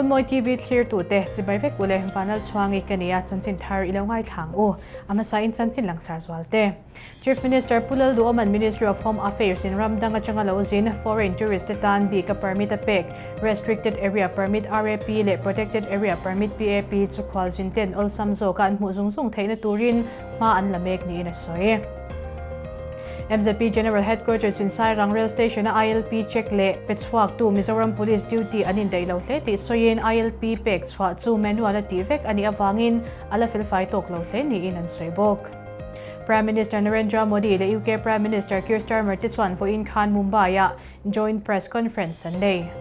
Runmawi TV thlirtute chibai vek ule Vanal Chhuangi ka nia chanchin thar i lo ngaithlang u. A hmasa in chanchin langsar zual te. Chief Minister Pu Lalduhoma'n Ministry of Home Affairs in ram dang atanga lo zin foreign tourist te tan bik a permit a pek Restricted Area Permit, RAP, leh Protected Area Permit, PAP, chu khualzin ten awlsam zawka an hmuh zung zung theihna turin hma an la mek niin a sawi. MZP General Headquarters in Sairang Rail Station a ILP check leh pe chhuaktu Mizoram Police duty an indaih lo hle tih sawiin ILP pek chhuah chu manual a tih vek a nih avangin a la felfai tawk lo hle niin an sawi bawk. Prime Minister Narendra Modi leh UK Prime Minister Keir Starmer te chuan vawiin khan Mumbai-ah Joint Press Conference an nei.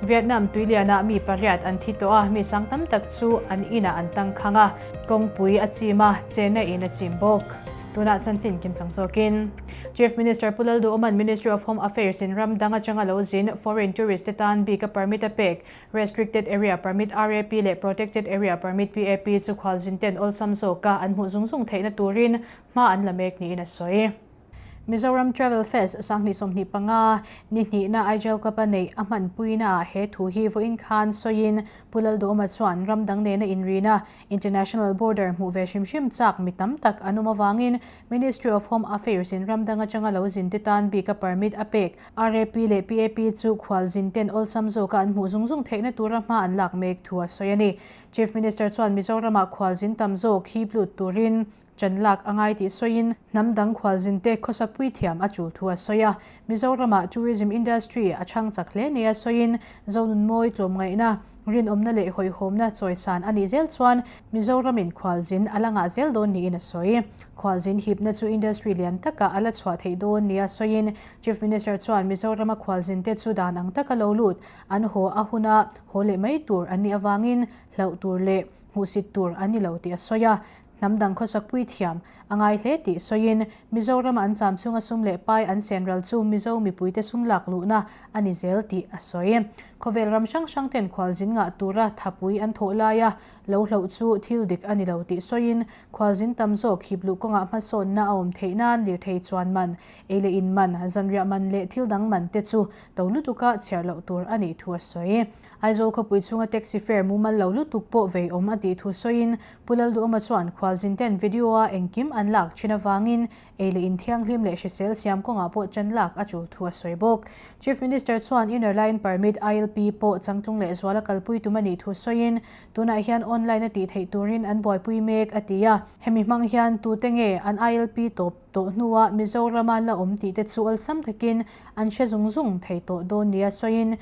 Vietnam tuilianah mi pariat an thi tawh a, mi sang tam tak chu an inah an tangkhang a, kawngpui a chim a, chenna in a chim bawk. Tunah chanchin kim chang zawkin Chief Minister Pu Lalduhoma'n Ministry of Home Affairs in ram dang atanga lo zin foreign tourist te tan bik a permit a pek Restricted Area Permit, RAP, leh Protected Area Permit, PAP, chu khualzin ten awlsam zawka an hmuh zung zung theihna turin hma an la mek niin a sawi. Mizoram Travel Fest 2025 ni hnihna Aijal Club a neih a hmanpuina ah he thu hi vawiin khan sawiin Pu Lalduhawma chuan ram dang nena inrina International Border hmuh ve hrim hrim chak mi tam tak an awm avangin Ministry of Home Affairs in ram dang atanga lo zin te tan bik a permit a pek RAP leh PAP chu khualzin ten awlsam zawka an hmuh zung zung theihna tura hma an lak mek thu a sawi a ni. Chief Minister chuan Mizoramah khualzin tam zawk hip lut turin Chan lak a ngai tih sawiin hnam dang khualzinte khawsakpui thiam a tul thu a sawi a. Mizoramah tourism industry a chhang chak hle nia sawiin Zonunmawi tlawmngaihna, rinawmna leh hawihhawmna chawisan a nih zel chuan Mizoramin khualzin a la ngah zel dawn niin a sawi. Khualzin hipna chu industry lian takah a la chhuah theih dawn nia sawiin Chief Minister chuan Mizorama khualzinte chu dan ang taka lo lut an haw a huna haw leh mai tur an nih avangin hlauh tur leh hmuhsit tur an ni lo tih a sawi a. Hnam dang khawsakpui thiam a ngai hle tih sawiin, Mizoram an cham chunga sum leh pai an sen ral chu Mizo mipuite sum lak luhna a ni zel tih a sawi. Khawvel ram hrang hrang ten khualzin ngah tura thapui an thawh laia lo hloh chu thil dik a ni lo tih sawiin, khualzin tam zawk hip luh kawngah hmasawnna a awm theih nan lirthei chuan man, ei leh in man, zanriah man leh thil dang man te chu to lutuka chhiar loh tur a nih thu a sawi. Aizawl khawpui chhunga taxi fare mumal lo lutuk pawh vei awm a tih thu sawiin Pu Lalduhawma chuan khualzin ten video-a engkim an lak thin avangin ei leh in thianghlim leh hrisel siam kawngah pawh chan lak a tul thu a sawi bawk. Chief Minister chuan Inner Line Permit, ILP, pawh changtlung leh zuala kalpui tum a nih thu sawiin tunah hian online a tih theih turin an buaipui mek a ti a. Hemi hmang hian tute nge an ILP tawp tawh hnua Mizorama la awm tih te chu awlsam takin an hre zung zung thei tawh dawn nia sawiin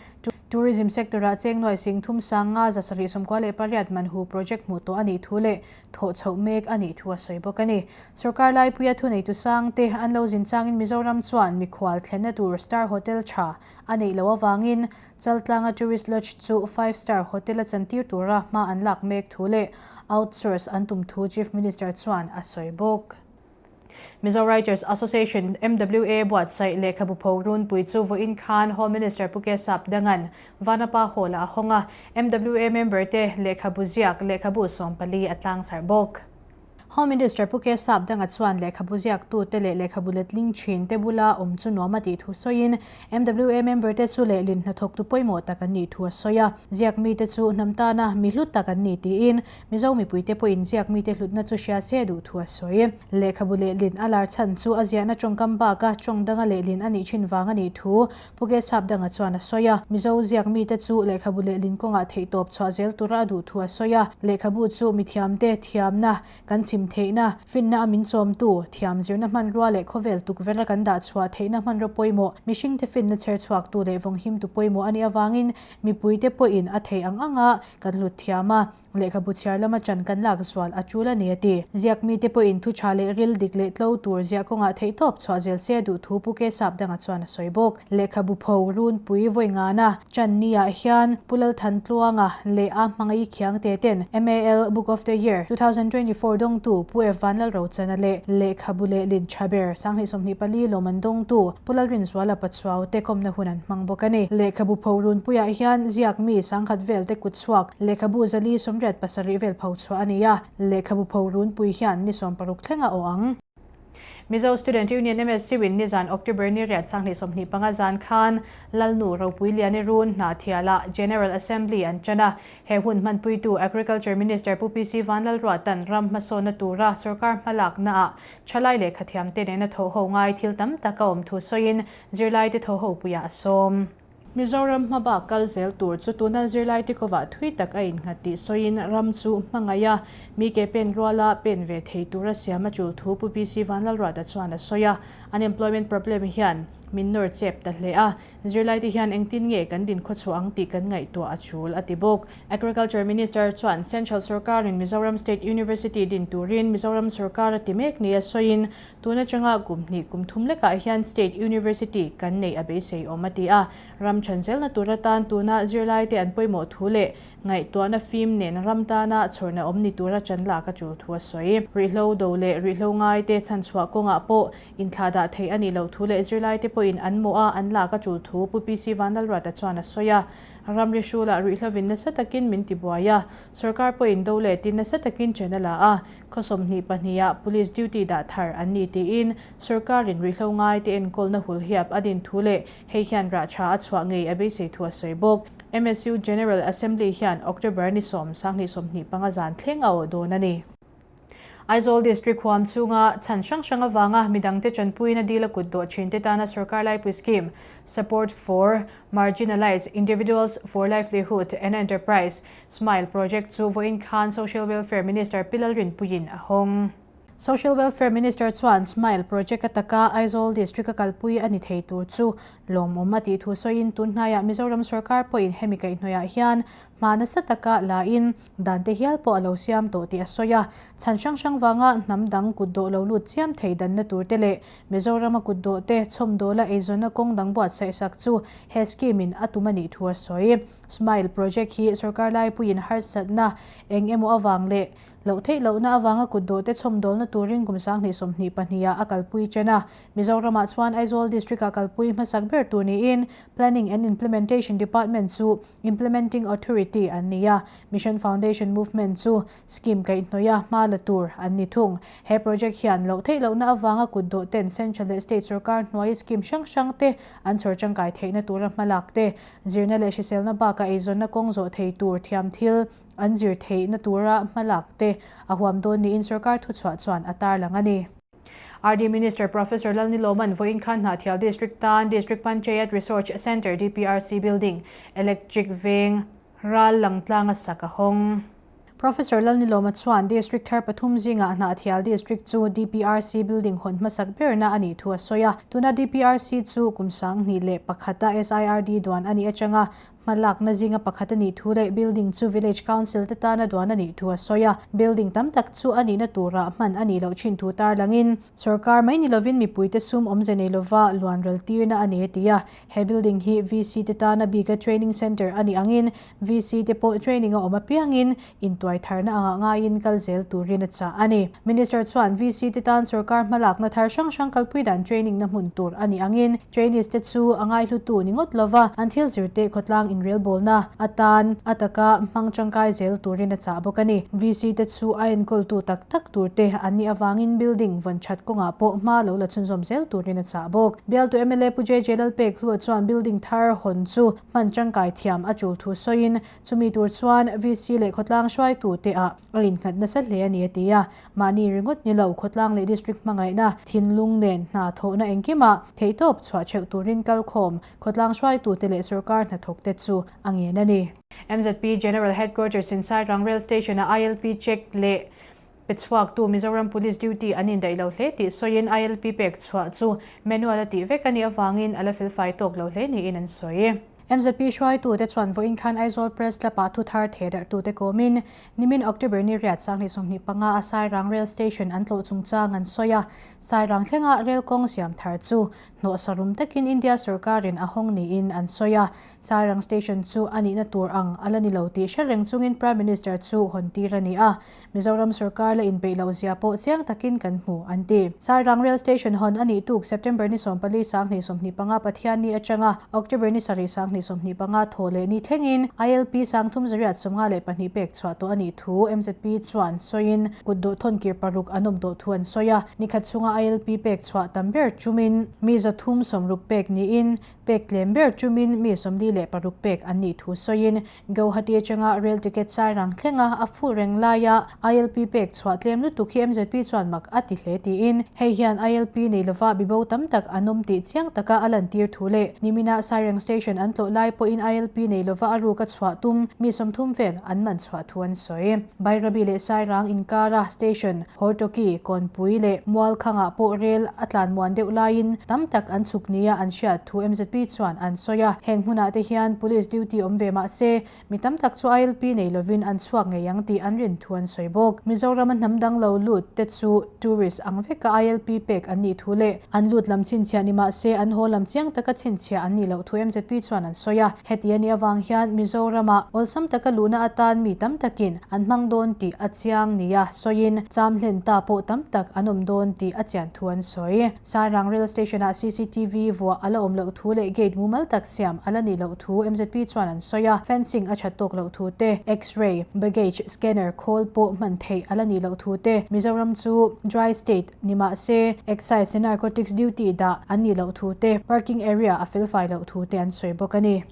Tourism sector-ah cheng nuai sing thum sang nga 798 man hu project hmuh tawh a nih thu leh thawh chhoh mek a nih thu a sawi bawk a ni. Sorkar laipuia thuneitu sangte an lo zin changin Mizoram chuan mikhual thlenna tur star hotel tha a neih loh avangin Chaltlanga Tourist Lodge chu five star hotel a chantir tura hma an lak mek thu leh outsource an tum thu Chief Minister chuan a sawi bawk. Mizo Writers Association, MWA, buatsaih lehkhabu pho runpui chu vawiin khan Home Minister Pu Kesap Dangan Vanapa Hall-ah a hawng a, MWA member te lehkhabu ziak lehkhabu 14 a tlangsarh bawk. Home Minister Pu Kesap Danga chuan lehkhabu ziaktute leh lehkhabu letling thin te bula awm chu nuam a tih thu sawiin MWA member te chu lehlin hnathawktu pawimawh tak an nih thu a sawi a, ziak mite chu hnam tana mi hlut tak an ni tiin Mizo mipuite pawhin ziak mite hlutna chu hria se duh thu a sawi. Lehkhabu lehlin a lar chhan chu a ziahna tawngkam baka tawng danga lehlin a nih thin vang a nih thu Phuket Sap danga chuan a sawi a. Mizo ziak mite chu lehkhabu lehlin kawngah theihtawp chhuah zel tura a duh thu a sawi a. Lehkhabu chu mithiamte thiamna, kan chim theihna, finna a min chawmtu, thiam zirna hmanrua leh khawvel tukverha kan dah chhuah theihna hmanraw pawimawh, mihringte finna chher chhuaktu leh vawnghimtu pawimawh a nih avangin mipuite pawhin a theih ang anga Kan hlut thiam a, lehkhabu chhiar lama chan kan lak zual a tul a ni a ti. Ziak mite pawhin thu tha leh ril dik leh tlo tur ziah kawngah theihtawp chhuah zel se duh thu Pu Ke Sap danga chuan a sawi bawk. Lehkhabu pho runpui vawi ngana chan niah hian Pu Lalthantluanga leh a hmangaih khiangte ten MAL Book of the Year 2024 dawngtu Pu F Vanlalrochana leh lehkhabu lehlin tha ber 2024 lawm an dawngtu Pu Lalrinzuala Pachuau te kawmna hun an hmang bawk a ni. Lehkhabu pho runpuiah hian ziak mi sangkhat vel te kut chhuak lehkhabu 487 vel pho chhuah a ni a, lehkhabu pho runpui hian ni 60 thleng a awh ang. Mizo Student Union, MSU, in nizan October ni riat 2025 zan khan Lalnu Ropuiliani Run Hnahthialah General Assembly an ṭan a. He hun hmanpuitu Agriculture Minister Pu PC Vanlalruatan ram hmasawnna tura sorkar hmalaknaah ṭhalai lehkhathiamte nena thawhho ngai thil tam tak a awm thu sawiin zirlaite thawhhopuiah a sawm. Mizoram hmabak kal zel tur chu tuna zirlaite kovah thui tak a innghat tih sawiin ram chu hmangaih a, mi ke pen ruala pen ve thei tura siam a tul thu Pu PC Vanlalruata chuan a sawi a. Unemployment problem hian min nawr chep ta hle a, zirlaite hian engtin nge kan dinkhawchhuah ang tih kan ngaihtuah a tul a ti bawk. Agriculture Minister chuan Central sorkarin Mizoram State University din turin Mizoram sorkar a ti mek nia sawiin Tun atanga kum hnih kum thum lekah hian State University kan neih a beisei awm a ti a. Ram chhan zelna tur atan tuna zirlaite an pawimawh thu leh ngaihtuahna fim nen ram tana chhawrna awm ni tura chan lak a tul thu a sawi. Ruihhlo do leh ruihhlo ngaite chhanchhuah kawngah pawh inthlahdah theih a nih loh thu leh zirlaite pawhin an mawh a an lak a tul thu Pu PC Vanlalruata chuan a sawi a. Ramri hrulah ruihhlovin nasa takin min tibuai a, sorkar pawhin do leh tin nasa takin chen a la a. Khaw 22 ah Police duty dah thar an ni tiin sorkarin ruihhlo ngaite enkawlna hulhiap a din thu leh hei hian rah tha a chhuah ngei a beisei thu a sawi bawk. MSU General Assembly hian October ni sawm 2025 zan thleng a awh dawn a ni. Aizawl District huam chhunga chhan hrang hrang avanga midangte tanpuina dil a kut dawh thinte tana sorkar laipui scheme Support for Marginalised Individuals for Livelihood and Enterprise Smile Project chu vawiin khan Social Welfare Minister Pi Lalrinpuiin a hawng. Social Welfare Minister chuan Smile Project ataka Aizawl District a kalpui a ni thei tur chu lawmawm a tih thu sawiin tunhnaiah Mizoram sawrkar pawhin hemi kaihhnawihah hian hma nasa taka lain dan te hial pawh a lo siam tawh tih a sawi a. Chhan hrang hrang vanga hnam dang kutdawh lo lut chiam thei danna tur te leh Mizorama kutdawh te chhawmdawla eizawnna kawng dang buatsaihsak chu he scheme in a tum a nih thu a sawi. Smile Project hi sorkar laipuiin harsatna eng emaw avang leh loh theih lohna avanga kutdawhte chhawmdawlna turin kum 2022 ah a kalpui chen a. Mizoramah chuan Aizawl District-ah kalpui hmasak ber tur niin Planning and Implementation Department chu Implementing Authority an ni a, Mission Foundation Movement chu scheme kaihhnawih a hma la tur an ni thung. He project hian loh theih lohna avanga kutdawhten Central leh State sorkar hnuai scheme hrang hrangte an chhawr tangkai theihna tura hmalak te Zirna leh hriselna bakah eizawnna kawng zawh thei tur thiam thil an zir theihna tura hmalak te a huam dawn niin sorkar thuchhuah chuan a tarlang a ni. RD Minister Professor Lalniloman vawiin khan Hnahthial District tan District Panchayat Resource Centre, DPRC, Building, Electric Veng ral langtlang a sak a hawng. Professor Lalnilawma chuan District thar pathum zingah Hnahthial District chu DPRC building hawn hmasak berna a nih thu a sawi a. Tuna DPRC chu kum 2001 a SIRD duan a nih atanga hmalakna zinga pakhat a nih thu leh building chu Village Council te tana duan a nih thu a sawi a. Building tam tak chu a nihna turah hman a nih loh thin thu tarlangin sorkar mai ni lovin mipuite sum awmze nei lova luanral tirna a ni a ti a. He building hi VC te tana bika training centre a nih angin VC te pawh training a awm apiangin intuai tharna angah ngaiin kal zel turin a chah a ni. Minister chuan VC te tan sorkar hmalakna thar hrang hrang kalpui dan training na hmun tur a nih angin trainees te chu a ngaihlutu ni ngawt lova an thil zirte khawtlang inrelbawlna atan a taka hmang tangkai zel turin a chah bawk a ni. VC te chu a enkawltu tak tak tur te an nih avangin building vawn that kawngah pawh hma lo la chhunzawm zel turin a chah bawk. Bialtu mla Pu JJ Lalpekhlua chuan building thar hawn chu Hman tangkai thiam a tul thu sawiin chumi tur chuan VC leh khawtlang hruaitu te ah a innghat nasa hle a ni a ti a. Mahni ringawt ni lo khawtlang leh district hmangaihna thinlung nen hna thawhna engkimah theihtawp chhuah theuh turin kalkhawm khawtlang hruaitu te leh sorkar hnathawk te chu a ngen a ni. MZP General Headquarters in Sairang Rail Station a ILP check leh Pe chhuaktu Mizoram Police duty an indaih lo hle tih sawiin ILP pek chhuah chu manual a tih vek a nih avangin a la felfai tawk lo hle niin an sawi. MZP hruaitute chuan vawiin khan Aizawl Press Club-ah thu thar theh darhtute kawmin nimin October ni riat 2025 a Sairang Rail Station an tlawh chungchang an sawi a. Sairang thlenga rel kawng siam thar chu hnawhsa rum takin India sorkarin a hawng niin an sawi a. Sairang Station chu a nihna tur ang a la ni lo tih hre reng chungin Prime Minister chu hawn tir a ni a. Mizoram sorkar la inpeih loh zia pawh chiang takin kan hmu, an ti. Sairang Rail Station hawn a nih tuk September ni 14 2025 Pathianni atanga October ni 7 2025 thaw leh ni thlengin ILP 352 pek chhuah tawh a nih thu mzp chuan sawiin kutdawh thawnkir paruk an awm tawh thu an sawi a. Nikhat chhunga ILP pek chhuah tam ber chumin mi 360 pek niin pek tlem ber chumin mi 46 pek an nih thu sawiin Guwahati atanga rail ticket Sairang thlenga a full reng laia ILP pek chhuah tlem lutuk hi mzp chuan mak a ti hle tiin hei hian ILP nei lova bibo tam tak an awm tih chiang taka a lantir thu leh nimina Sairang station an tlawh lai pawhin ILP nei lova a ruk a chhuah tum mi 30 vel an man chhuah thu an sawi. Bairabi leh Sairang inkara station Hortoki, Kawnpui leh Mualkhangah pawh rel a tlan muan deuh laiin tam tak an chhuk nia an hriat thu mzp chuan an sawi a. Heng hmunah te hian police duty awm ve mah se, mi tam tak chu ILP nei lovin an chhuak ngei ang tih an rin thu an sawi bawk. Mizorama hnam dang lo lut te chu tourist ang veka ILP pek an nih thu leh an lut lam chhinchhiah ni mah se an haw lam chiang taka chhinchhiah an nih loh thu mzp chuan an sawi a. Heti a nih avang hian Mizoramah awlsam taka luhna atan mi tam takin an hmang dawn tih a chiang nia sawiin cham hlen ta pawh tam tak an awm dawn tih a chian thu an sawi. Sairang Rail Station-ah cctv vuah a la awm loh thu leh gate mumal tak siam a la nih loh thu mzp chuan an sawi a, fencing a that tawk loh thu te, X-ray, baggage scanner khawl pawh hman theih a la nih loh thu te, Mizoram chu dry state ni mah se excise and narcotics duty dah an nih loh thu te, parking area a felfai loh thu te an sawi bawk a ni.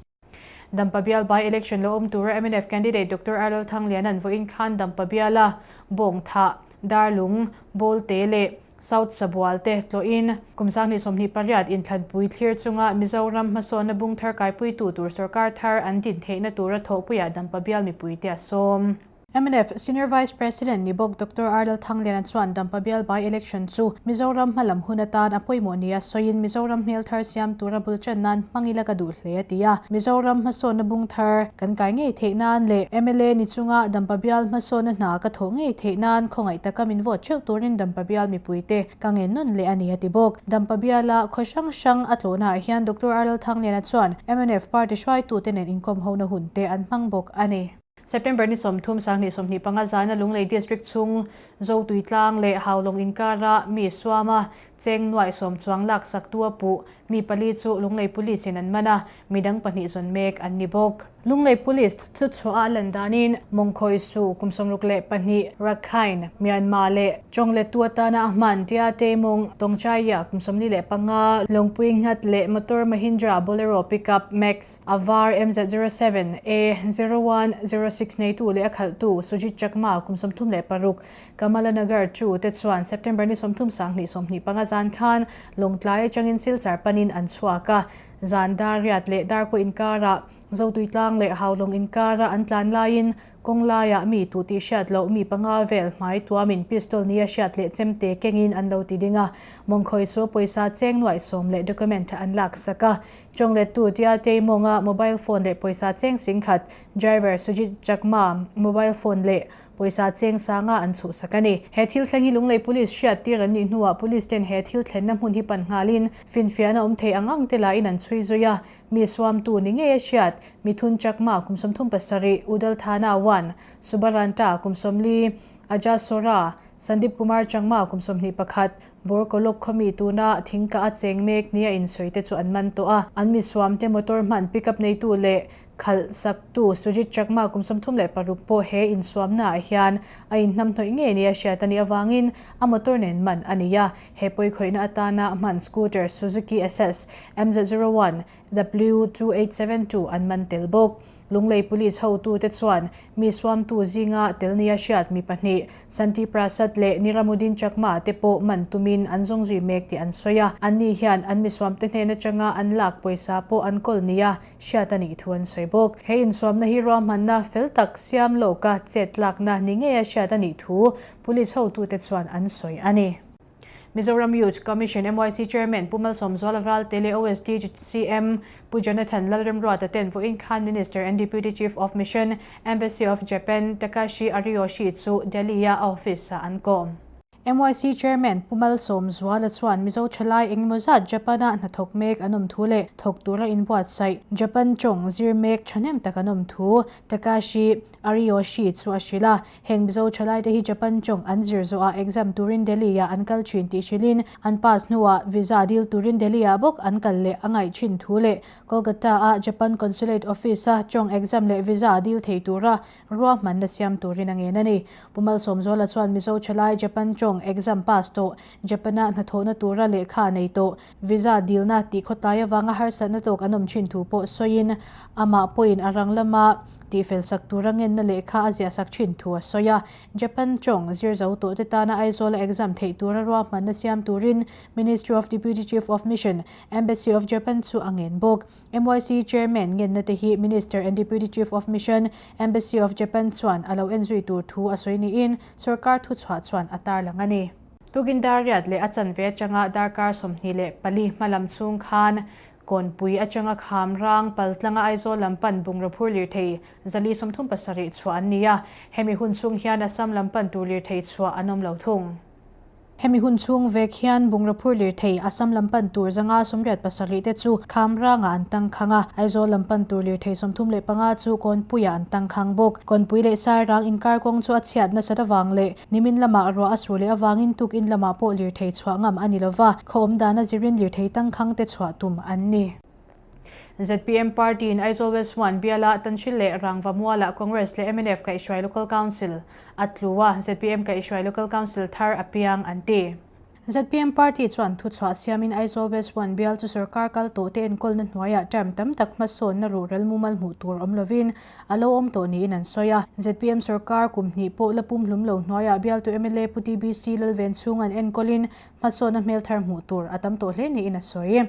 Dampa bial by election lo awm tura mnf candidate Doctor Arlal Thangliana'n vawiin khan Dampa biala Bawngthah, Darlung, Bawlte leh South Sabual te tlawhin kum 2028 inthlanpui thlir chunga Mizoram hmasawnna bung thar kaipuitu tur sorkar thar an din theihna tura thawhpuiah Dampa bial mipuite a sawm. Mnf Senior Vice President ni bawk Doctor Arlal Thangliana chuan Dampa bial by election chu Mizoram hmalam hun atan a pawimawh nia sawiin Mizoram hmel thar siam tura bul chan nan hmang ila ka duh hle a ti a. Mizoram hmasawnna bung thar kan kai ngei theih nan leh mla ni chunga Dampa bial hmasawnna hna ka thawh ngei theih nan khawngaih taka min vote theuh turin Dampa bial mipuite ka ngen nawn leh a ni a ti bawk. Dampa biala khaw hrang hrang a tlawhnaah hian Doctor Arlal Thangliana chuan mnf party hruaitute nen inkawm hona hun te an hmang bawk a ni. September ni 30, 2025 zana Lunglei District chhung Zotuitlang leh Haulawng inkara mi suama cheng nuaih sawm chuang laksak tu a puh mi pali chu Lunglei Police in an man a, midang pahnih zawn mek an ni bawk. Lunglei Police thuchhuah a lan danin Mawngkhawi Su kum 62 Rakhine, Myanmar leh Chawnglettu atana a hman tia Teimawng Tawngchaiya kum 45 Lawngpui Nghat leh Motor Mahindra Bolero Pickup Max A var MZ 07 A 0106 neitu leh a khalhtu Sujit Chakma kum 36 Kamalanagar chu te chuan September ni 30 2025 zan khan Lawngtlai atangin Silchar panin an chhuak a, zan dar riat leh darkaw inkarah Zotuitlang leh Haulawng inkara an tlan laiin kawng laiah mi tu tih hriat loh mi panga vel hmai tuamin pistol nia hriat leh chemte kengin an lo ti ding a, mawngkhawi chu pawisa cheng nuaih sawm leh document an laksak a. Chawnglettu tia Teimawnga mobile phone leh pawisa cheng singkhat, driver Sujit Chakma mobile phone leh pawisa cheng sanga an chhuhsak a ni. He thil thleng hi Lunglei Police hriat tir an nih hnuah Police ten he thil thlenna hmun hi pan nghalin finfiahna awm thei ang ang te lahin an chhui zui a, mi suamtu ni ngei a hriat, Mithun Chakma kum 37, Udal Thana 1, Subaranta kum 40, Ajasora, Sandip Kumar Changma kum 21, Borkolok khawmi tuna thingka a cheng mek nia insawi te chu an man tawh a, an mi suamte motor hman pickup neitu leh khalh saktu Sujit Chakma kum 36 pawh he insuamna ah hian a inhnamhnawih ngei nia hriat a nih avangin a motor nen man a ni a, he pawikhawihna atana hman scooter Suzuki Access MZ 01 W2872 an man tel bawk. Lunglei Police hotute chuan mi suamtu zinga tel nia hriat mi pahnih Santi Prasad leh Niramudin Chakma te pawh man tumin an zawng zui mek tih an sawi a. Anni hian an mi suamte hnen atanga an lak pawisa pawh an kawl nia hriat a nih thu an sawi bawk. He insuamna hi ruahmanna fel tak siam lawka chet lakna ni ngeia hriat a nih thu Police hotute chuan an sawi a ni. Mizoram Youth Commission, MYC, Chairman Pu Malsawmzuala Ralte leh OSD CM Pu Jonathan Lalremruata ten vawiin khan Minister and Deputy Chief of Mission, Embassy of Japan Takashi Ariyoshi chu Delhi-a a office-ah an kawm. MYC Chairman Pu Malsawmzuala chuan Mizo thalai engemaw zat Japan-a hnathawk mek an awm thu leh thawk tura inbuatsaih Japan tawng zir mek thahnem tak an awm thu Takashi Ariyoshi chu a hrilh a. Heng Mizo thalaite hi Japan tawng an zir zawhah exam turin Delhi-ah an kal thin tih hrilhin an pass hnuah visa dil turin Delhi-ah bawk an kal leh a ngaih thin thu leh Kolkata-a Japan Consulate Office-a tawng exam leh visa dil thei tura Ruahmanna siam turin a ngen a ni. Pu Malsawmzuala chuan Mizo thalai Japan tawng exam pass tawh, Japan-a hnathawhna tura lehkha nei tawh, visa dilna tih khawtlai avanga harsatna tawk an awm thin thu pawh sawiin amah pawhin a rang lama tihfel sak tura ngenna lehkha a ziahsak thin thu a sawi a. Japan tawng zir zo tawh te tana Aizawla exam theih tura ruahmanna siam turin Ministry of Deputy Chief of Mission, Embassy of Japan chu a ngen bawk. MYC Chairman ngenna te hi Minister and Deputy Chief of Mission, Embassy of Japan chuan a lo enzui tur thu a sawi niin sorkar thuchhuah chuan a tarlang a ni. Tukin dar riat leh a chanve atanga darkar 24 hmalam chhung khan Kawnpui atanga kham rang paltlanga Aizawl lam pan bungraw phur lirthei 437 chhuah an ni a, hemi hun chhung hian Assam lam pan tur lirthei chhuah an awm lo thung. Hemi hun chhung vek hian bungraw phur lirthei Assam lam pan tur 587 te chu Khamrangah an tangkhang a, Aizawl lam pan tur lirthei 35 chu Kawnpuiah an tangkhang bawk. Kawnpui leh Sairang inkar kawng chu a chhiat nasat avang leh nimin lamah ruah a sur leh avangin tukin lamah pawh lirthei chhuah ngam a ni lova, khaw awm dana zirin lirthei tangkhang te chhuah tum an ni. Zpm party in Aizawl West 1 biala Tanhril leh Rangva mualah Congress leh mnf kaihhruai Local Council a tlu a, zpm kaihhruai Local Council thar a piang an ti. Zpm party chuan thuchhuah siamin Aizawl West 1 bial chu sorkar kal tawhte enkawlna hnuaiah term tam tak hmasawnna ruhrel mumal hmuh tur awm lovin a lo awm tawh niin an sawi a. Zpm sorkar kum hnih pawh la pumhlum lo hnuaiah bialtu mla Pu TBC Lalvenchhung an enkawlin Hmasawnna hmel thar hmuh tur a tam tawh hle niin a sawi.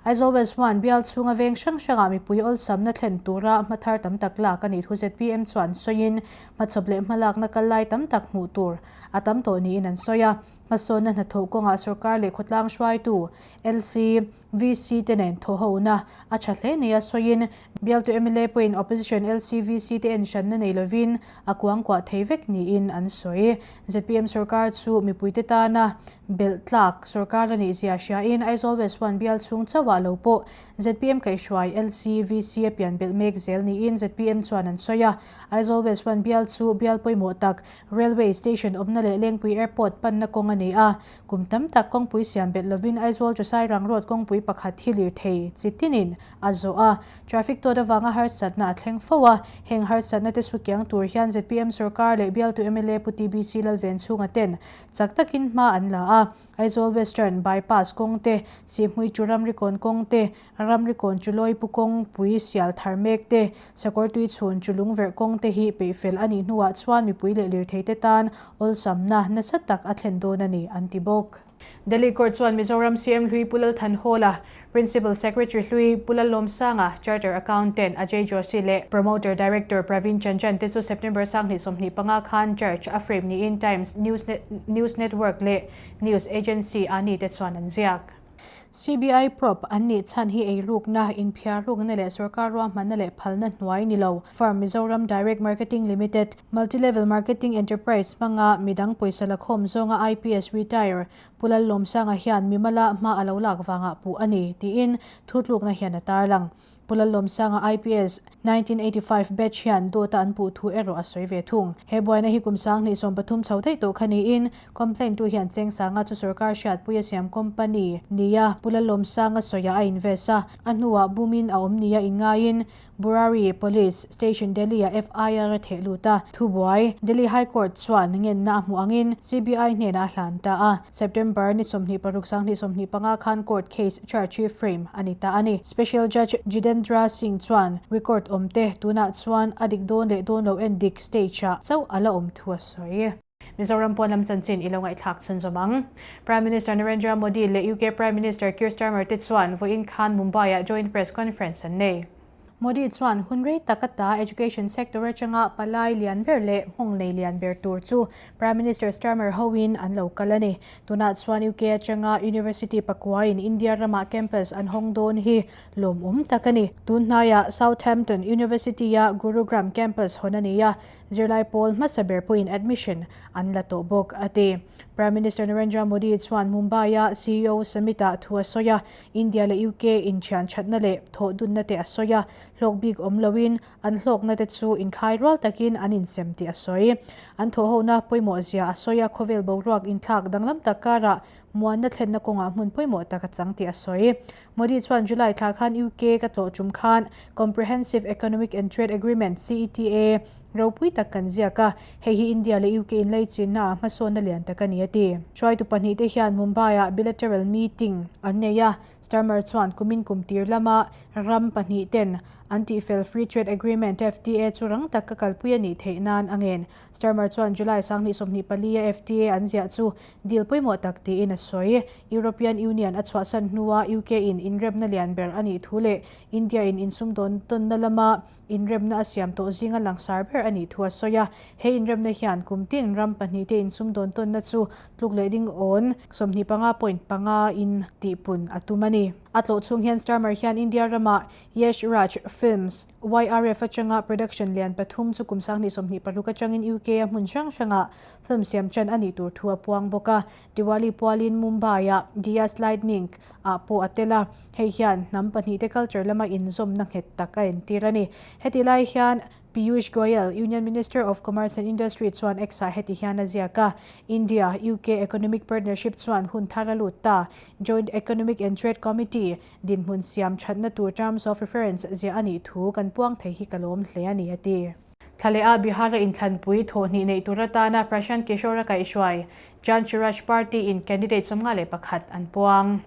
Aizawl West 1 bial chhunga veng hrang hrangah mipui awlsamna thlen tura hma thar tam tak lak a nih thu zpm chuan sawiin hmachhawp leh hmalakna kal lai tam tak hmuh tur a tam tawh niin an sawi a. Hmasawnna hnathawh kawngah sorkar leh khawtlang hruaitu, LC, VC te nen thawhhona a tha hle nia sawiin bialtu mla pawhin opposition LC, VC te en hranna nei lovin a kuangkuah thei vek niin an sawi. Zpm sorkar chu mipuite tana belh tlak sorkar a nih zia hriain Aizawl West 1 bial chhung chauhah lo pawh zpm kaihhruai LC, VC a pian belh mek zel niin zpm chuan an sawi a. Aizawl West 1 bial chu bial pawimawh tak Railway Station awmna leh Lengpui Airport panna kawng a ni a. Kum tam tak kawngpui siam belh lovin Aizawl to Sairang Road kawngpui pakhat hi lirthei chi tinin a zawh a. Traffic tawt avanga harsatna a thleng fo a, heng harsatna te sukiang tur hian zpm sorkar leh bialtu mla Pu TBC Lalvenchhunga ten chak takin hma an la a. Aizawl Western Bypass kawng te, Sihhmui chu Ramrikawn kawng te, Ramrikawn chu Lawipu kawngpui sial thar mek te, Sakawrtui chhun chu Lungverh kawng te hi peihfel a nih hnuah chuan mipui leh lirthei te tan awlsamna nasa tak a thlen dawn a ni, an ti bawk. Delhi Court chuan Mizoram CM hlui Pu Lalthanhawla, Principal Secretary hlui Pu Lallawmsanga, Charter Accountant Ajay Joshi leh Promoter Director Pravin Chandran te chu September 2025 khan charge a frame niin Times News News Network leh News Agency a nite chuan an ziak. CBI probe an nih chhan hi eirukna, inphiarrukna leh sorkar ruahmanna leh phalna hnuai ni lo. Firm Mizoram Direct Marketing Limited, Multi-level Marketing Enterprise hmanga midang pawisa la khawm zawnga IPS retire Pu Lallawmsanga hian mimala hma a lo lak vangah puh a ni, tiin thutlukna hian a tarlang. Pu Lallawmsanga IPS, 1985 batch hian dawta an puh thu erawh a sawi ve thung. He buaina hi kum 2013 chho daih tawh kha niin, complaint tu hian Chengsanga chu sorkar hriatpuia siam company nia Pu Lallawmsanga sawiah a invest a, a hnuah bumin a awm nia inngaiin Burari Police Station Delhi-ah FIR a theh lut a, thubuai Delhi High Court chuan ngenna a hmuh angin CBI hnenah a hlan ta a, September ni 26 2025 khan court case charge hi frame a ni ta a ni. Special Judge Jitendra Singh chuan record awmte tunah chuan a dik dawn leh dawn lo en dik stage-ah chauh a la awm thu a sawi. Mizoram pawn lam chanchin i lo ngaihthlak chhunzawm ang. Prime Minister Narendra Modi leh UK Prime Minister Keir Starmer te chuan vawiin khan Mumbai-ah joint press conference an nei. Modi chuan hun rei tak ata education sector atanga palai lian ber leh nghawng nei lian ber tur chu Prime Minister Starmer hoin an lo kal a ni. Tunah chuan UK atanga University pakuain India ramah campus an hawng dawn hi lawmawm tak a ni. Tun hnaiah Southampton University-a Gurugram campus hawn a ni a, zirlai pawl hmasa ber pawhin admission an la tawh bawk a ti. Prime Minister Narendra Modi chuan Mumbai-a CEO Summit-ah thu a sawi a, India leh UK inthian thatna leh thawh dunna te a sawi a, hlawk bik awm loin an hlawkna te chu inkhai rual takin an insem tih a sawi. An thawhhona pawimawh zia a sawi a, khawvel boruak inthlak danglam tak karah muanna thlenna kawngah hmun pawimawh tak a chang tih a sawi. Modi chuan July thla khan UK ka tlawh tum khan Comprehensive Economic and Trade Agreement, CETA, ropui tak kan ziak a, hei hi India leh UK inlaichinna ah hmasawnna lian tak a ni a ti. Hruaitu pahnih te hian Mumbai-ah bilateral meeting an nei a, Starmer chuan kumin kum tir lama ram pahnih ten an tihfel Free Trade Agreement, FTA, chu rang taka kalpui a nih theih nan a ngen. Starmer chuan July 2024 a FTA an ziah chu deal pawimawh tak tiin a sawi. European Union a chhuahsan hnua UK in inremna lian ber a nih thu leh India in insumdawn tawnna lama inremna a siam tawh zinga langsar ber a nih thu a sawi a. He inremna hian kum tin ram pahnihte insumdawn tawnna chu tluk leh ding awn 25.5 in tihpun a tum a ni. A tlawh chhung hian Starmer hian India rama Yash Raj Films, YRF, atanga production lian pathum chu kum 2026 atangin UK a hmun hrang hrangah film siam tan a nih tur thu a puang bawk a. Diwali pualin Mumbai-ah Dias Lightning ah pawh a tel a, hei hian hnam pahnihte culture lama inzawmna nghet tak a entir a ni. Heti lai hian Piyush Goyal, Union Minister of Commerce and Industry chuan X-ah heti hian a ziak a, India, UK Economic Partnership chuan hun thar a lut ta. Joint Economic and Trade Committee dinhmun siam thatna tur Terms of Reference ziah a nih thu kan puang thei hi ka lawm hle a ni, a ti. Thlaleh-a Bihar-a inthlanpui thawhhnih neih tur atana Prashant Kishore-a kaihhruai Jan Suraaj Party-in candidate 51 an puang.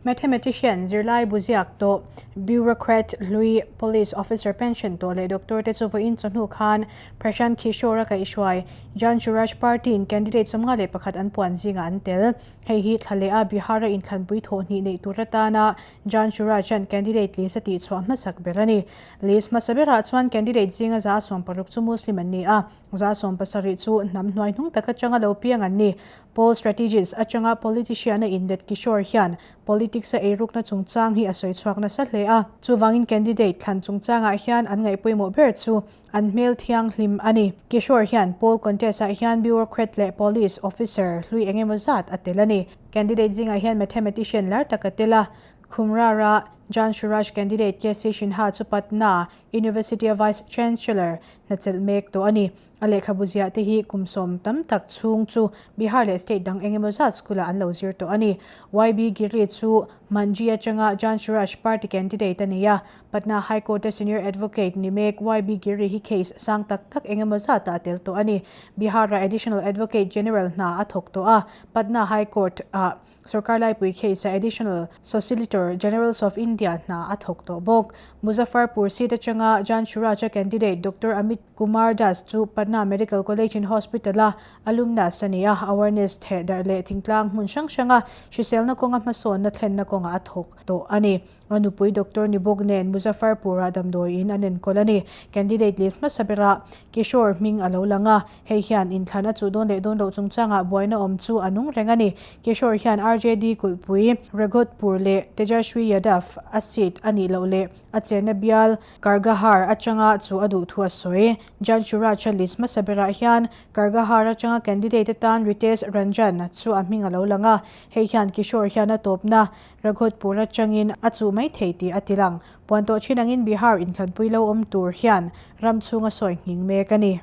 Mathematician, zirlai buziak tawh, bureaucrat hlui, police officer pension tawh leh doctor te chu vawiin chawhnu khan Prashant Kishore-a kaihhruai Jan Suraaj Party-in candidate 51 an puan zingah an tel. Hei hi thlaleh-a Bihar-a inthlanpui thawhhnih neih tur atana Jan Suraaj-a'n candidate list a tihchhuah hmasak ber a ni. List hmasa berah chuan candidate zinga 60 chu Muslim an ni a, 70 chu hnam hnuai hnung tak atanga lo piang an ni. Poll strategist atanga politician a inlet Kishore hian politics a eirukna chungchang hi a sawi chhuak nasa hle a. Chuvangin candidate thlan chungchangah hian an ngaih pawimawh ber chu an hmel thianghlim a ni. Kishore hian poll contest ah hian bureaucrat leh police officer hlui engemaw zat a tel a ni. Candidate zingah hian mathematician lar tak a tel a, Khumrara Jan Suraaj candidate KC Sinha chu Patna University-a Vice Chancellor hnachelh mek tawh a ni. A lehkhabu ziah te hi kum sawm tam tak chhung chu Bihar leh state dang engemaw zat school-ah an lo zir tawh a ni. YB Giri chu Manji atanga Jan Suraaj party candidate a ni a, Patna High Court-a senior advocate ni mek YB Giri hi case sang tak tak engemaw zatah a tel tawh a ni. Bihar-a Additional Advocate General hna a thawk tawh a, Patna High Court-ah Sorkar laipui case-a Additional Solicitor Generals of India hna a thawk tawh bawk. Muzaffarpur seat atanga Jan Suraaj-a candidate Doctor Amit Kumar Das chu Patna Medical College and Hospital-a alumnus a ni a, awareness theh darh leh thingtlang hmun hrang hranga hriselna kawnga hmasawnna thlenna kawngah a thawk tawh a ni. A nupui Doctor ni bawk nen Muzaffarpur-ah damdawiin an enkawl a ni. Candidate list hmasa berah Kishore hming a lo lang a, hei hian inthlan a chuh dawn leh dawn loh chungchangah buaina awm chu a nung reng a ni. Kishore hian RJD kulhpui Raghotpur leh Tejashwi Yadav a seat a nih loh leh a chenna bial Kargahar atanga chu a duh thu a sawi. Jan Suraj-a list hmasa berah hian Kargahar atanga candidate atan Ritesh Ranjan chu a hming a lo lang a, hei hian Kishore hian a tawpna Raghotpur atangin a chuh mai thei tih a ti lang. Puan tawh thin angin Bihar inthlanpui lo awm tur hian ram chhung a sawi nghing mek a ni.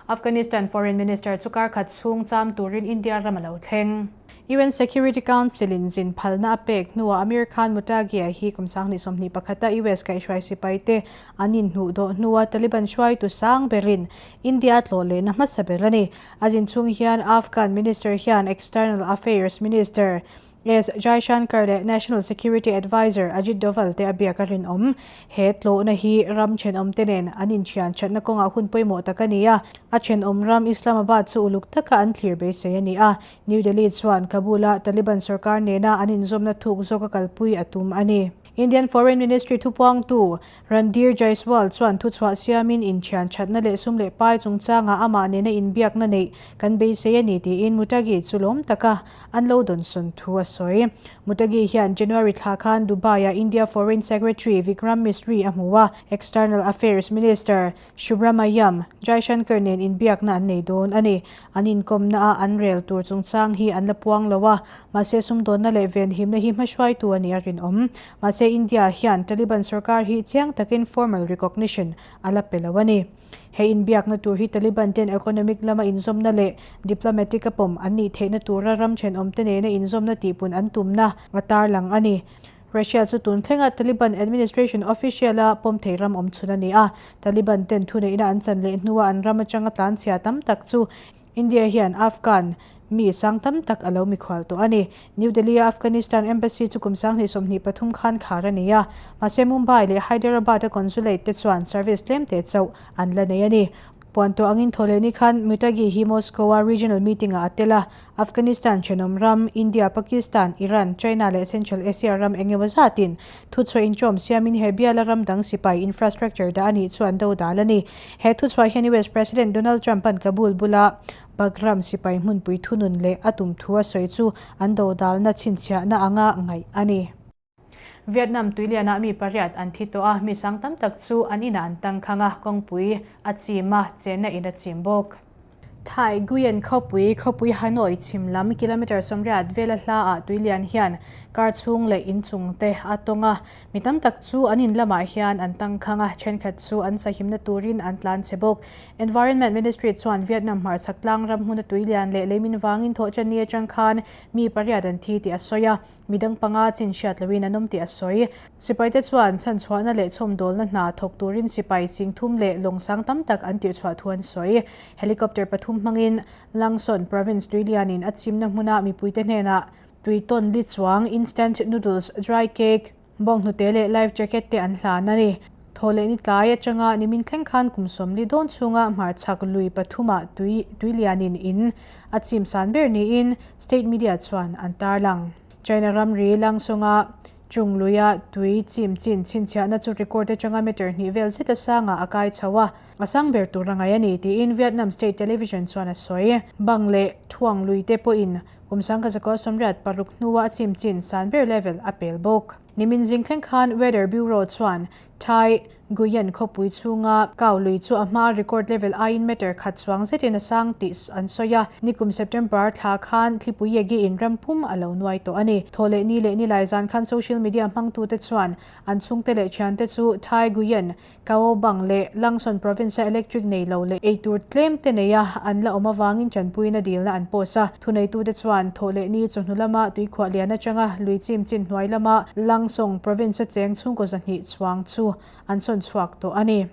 Afghanistan Foreign Minister chu kar khat chhung cham turin India ram a lo thleng. UN Security Council in zin phalna a pek hnuah Amir Khan Muttaqi hi kum 2021 a US kaihhruai sipai te an inhnuh dawh hnua Taliban hruaitu sang berin India a tlawh lehna hmasa ber a ni. A zin chhung hian Afghan Minister hian External Affairs Minister S. Jaishankar leh National Security Adviser Ajit Doval te a biak a rinawm. He tlawhna hi ram thenawmte nen an inthian thatna kawngah hun pawimawh tak a ni a, a thenawm ram Islamabad chu uluk taka an thlir beisei a ni a. New Delhi chuan Kabul-a Taliban sorkar nena an inzawmna thuk zawka kalpui a tum a ni. Indian Foreign Ministry thupuangtu Randhir Jaiswal chuan thuchhuah siamin inthian thatna leh sum leh pai chungchangah amah nena inbiakna neih kan beisei a ni tiin Mutagi chu lawm taka an lo dawnsawn thu a sawi. Mutagi hian January thla khan Dubai-ah India Foreign Secretary Vikram Misri a hmu a, External Affairs Minister Subrahmanyam Jaishankar nen inbiakna an nei dawn a ni. An inkawmna a an rel tur chungchang hi an la puang lo a, mahse sumdawnna leh venhimna hi hmahruaitu a nih a rinawm. Mahse India hian Taliban sorkar hi chiang takin formal recognition a la pe lo a ni. He inbiakna tur hi Taliban ten economic lama inzawmna leh diplomatic a pawm an nih theihna tura ram thenawmte nena inzawmna tihpun an tumna a tarlang a ni. Russia chu tun thlenga Taliban administration official-a pawm thei ram awm chhun a ni a, Taliban ten thuneihna an chan leh hnua an ram atanga tlanchhia tam tak chu India hian Afghan mi sang tam tak a lo mikhual tawh a ni. New Delhi-a Afghanistan Embassy chu kum 2023 khan khar a ni a, mahse Mumbai leh Hyderabad-a consulate te chuan service tlem te chauh an la nei a ni. Puan tawh angin thawhlehni khan Mutagi hi Moscow-a regional meeting-ah a tel a, Afghanistan thenawm ram, India, Pakistan, Iran, China leh Central Asia ram eng emaw zatin thuchhuah inṭawm siamin he biala ram dang sipai infrastructure dah a nih chu an do dal a ni. He thuchhuah hian US President Donald Trump-a'n Kabul bula Bagram sipai hmunpui thunun leh a tum thu a sawi chu an do dalna chhinchhiahna anga ngaih a ni. Vietnam tuilianah mi pariat an thi tawh a, mi sang tam tak chu an inah an tangkhang a, kawngpui a chim a, chenna in a chim bawk. Thai Guyen khawpui, khawpui Hanoi chhim lam kilometre 80 vela hlaah tuilian hian kar chhung leh inchung te a tawng a, mi tam tak chu an in lamah hian an tangkhang a, thenkhat chu an sahimna turin an tlan chhe bawk. Environment Ministry chuan Vietnam hmarchhak tlang ram hmuna tuilian leh leimin vangin thawhchanni atang khan mi pariat an thi tih a sawi a, Midang panga chin hriat loin an awm tih a sawi. Sipaite chuan chhanchhuahna leh chhawmdawlna hna thawk turin sipai singthum leh lawng sang tam tak an tirhchhuah thu an sawi. Helicopter pathum hmangin Langson Province tuilianin a chimna hmuna mipuite hnenah tuitawn li chuang instant noodles, dry cake, bawnghnute leh life jacket te an hlan a ni. Thaw leh ni tlai atanga nimin thleng khan kum 40 dawn chhunga hmarchhak lui pathumah tui tuilianin in a chim san ber niin state media chuan an tarlang. China ramri Langsawnga chung luia tui chim chin chhinchhiahna chu record atanga meter hnih vel zet a sangah a kai chho a, a sang ber tur a ngaih a ni tiin Vietnam state television chuan a sawi. Bang leh thuang lui te pawhin kum 1986 hnua a chim chin san ber level a pel bawk. Nimin zing thleng khan Weather Bureau chuan Thai Guyan khawpui chhunga kau lui chu a hma record level aiin meter khat chuang zetin a sang tih an sawi a, nikum September thla khan thlipui Yagi in ram pum a lo nuai tawh a ni. Thaw leh ni leh nilai zan khan social media hmangtute chuan an chhungte leh thiante chu Thai Guyan Kao Bang leh Langson Province-a electric nei lo leh eitur tlem te neia an la awm avangin tanpuina dilna an post a. Thuneitute chuan thawh leh ni chawhnu lama tuikhuah lian atanga lui chim chin hnuai lama Langsong Province-a cheng chhungkaw 200 chuang chu an sawn chhuak tawh a ni.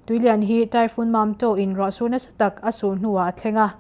Tuilian hi Typhoon Mamto in ruahsur nasa tak a sur hnuah a thleng a.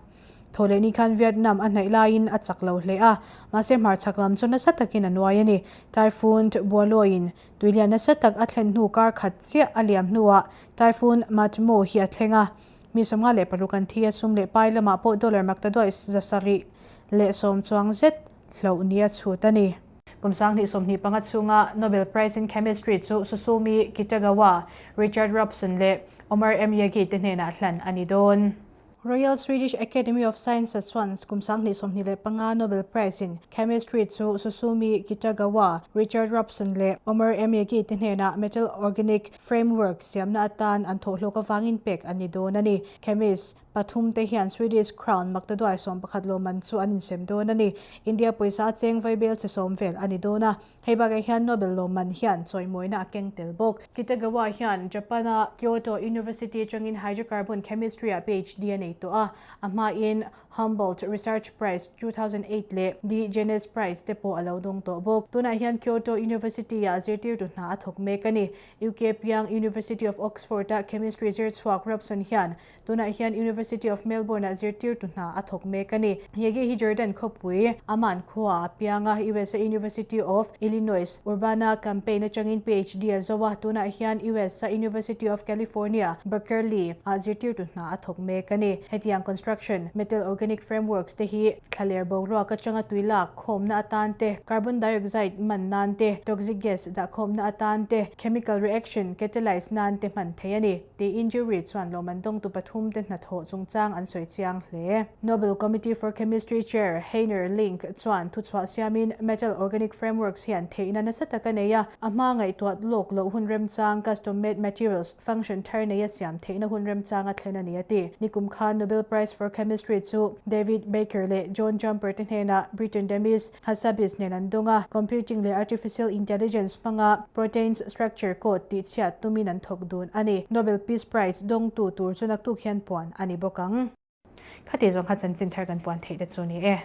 Thaw leh ni khan Vietnam a hnaih laiin a chak lo hle a, mahse hmarchhak lam chu nasa takin a nuai a ni. Typhoon Bualoi-in Tuilian nasa tak a thlen hnu kar khat chiah a liam hnuah Typhoon Matmo hi a thleng a, mi 56 an thi a, sum leh pai lamah pawh dollar maktaduai 710 chuang zet hloh nia chhut a ni. Kum 2025 chhunga Nobel Prize in Chemistry chu Susumi Kitagawa, Richard Robson leh Omar M. Yaghi te hnenah hlan a ni dawn. Royal Swedish Academy of Sciences chuan kum 2025 Nobel Prize in Chemistry chu Susumi Kitagawa, Richard Robson leh Omar M. Yaghi te hnenah metal organic framework siamna atan an thawhhlawk avangin pek an ni dawn a ni. Chemist pathum te hian Swedish crown maktaduai 11 lawmman chu an insem dawn a ni. India pawisa a cheng vaibel che sawm vel a ni dawn a. Hei bakah hian Nobel lawmman hian chawimawina a keng tel bawk. Kitagawa hian Japan-a Kyoto University atangin hydrocarbon chemistry-ah PhD a nei tawh a, a hmain Humboldt Research Prize 2008 leh The Jeunesse Prize te pawh a lo dawng tawh bawk. Tunah hian Kyoto University-ah zirtirtu hna a thawk mek a ni. UK piang University of Oxford-a chemistry zirchhuak Robson hian tunah hian University. University of Melbourne-ah zirtirtu hna a thawk mek a ni. Yeghi hi Jordan khawpui, Amman khuaah a piang a, USA University of Illinois, Urbana-Champaign atangin PhD a zo a, tunah hian US-a University of California, Berkeley ah zirtirtu hna a thawk mek a ni. Hetiang construction, metal organic frameworks te hi thlaler boruak atanga tui lak khawmna atan te, carbon dioxide man nan te, toxic gas dahkhawmna atan te, chemical reaction catalyze nan te hman thei a ni. Tiin jury chuan lawmman dawngtu pathumte hnathawh chungchang an sawi chiang hle. Nobel Committee for Chemistry Chair Heiner Link chuan thuchhuah siamin metal organic frameworks hian theihna nasa tak a nei a, a hma ngaihtuah lawk loh hun remchang custom made materials function thar neia siam theihna hun remchang a thlen a ni a ti. Nikum khan Nobel Prize for Chemistry chu David Baker leh John Jumper te hnenah Britain Demis Hassabis nen an dawng a, computing leh artificial intelligence hmanga proteins structure code tihchhiat tumin an thawk dun a ni. Nobel Peace Prize dawngtu tur chu naktuk hian puan a ni bawk ang. Khati zawng kha chanchin thar kan puan theih te chu ni e.